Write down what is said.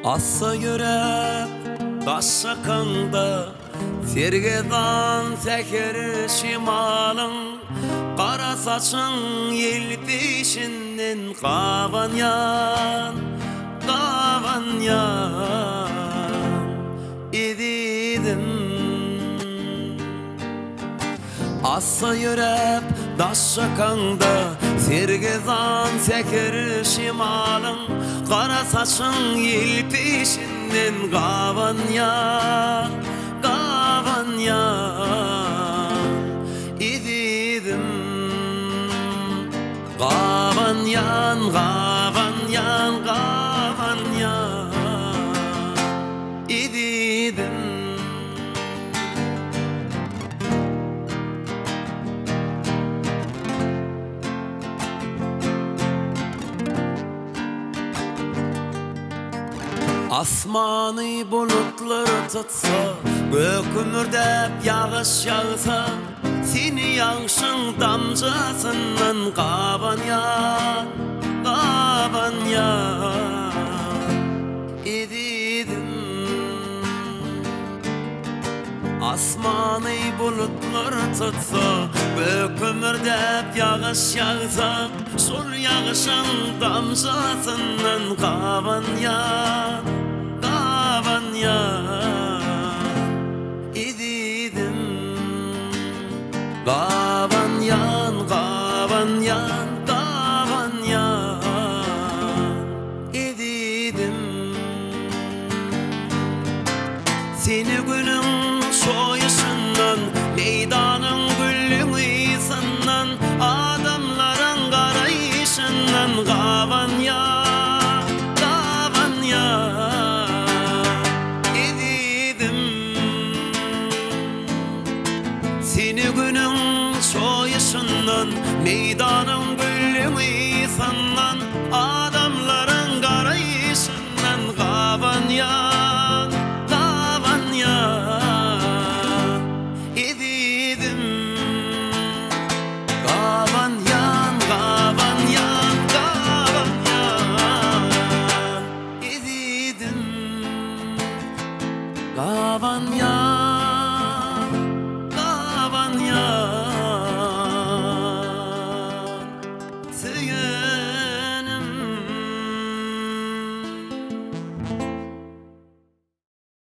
Assa ýöräp daş çykaňda Sergezdan säher şemalyň Gara saçyň ýelpeýşinden Gabanýan, gabanýan Ezizim. Assa ýöräp daş çykaňda, Sergezdan säher şemalyň Gara saçyň ýelpeýşinden Gabanýar, gabanýar, Ezizim. Gabanýan, gabanýan, gabanýan, Ezizim. Asmany bulutlar tutsa, Gök hümürdäp ýagyş ýagsa, Seni ýagşyň damjasyndan gabanýar, gabanýar, Ezizim. Asmany bulutlar tutsa, Gök hümürdäp ýagyş ýagsa, Şol ýagyşyň damjasyndan gabanýar, gabanýar, Ezizim. Gabanýan, gabanýan, gabanýan, Ezizim. Seni günüň çoýuşyndan, Meýdanyň güllüň ysyndan, Adamlaryň garaýşyndan gabanýar, gabanýar, Ezizim. Seni günüň çoýuşyndan, Meýdanyň güllüň ysyndan, Adamlaryň garaýşyndan. Gabanýan, gabanýan, ezizim.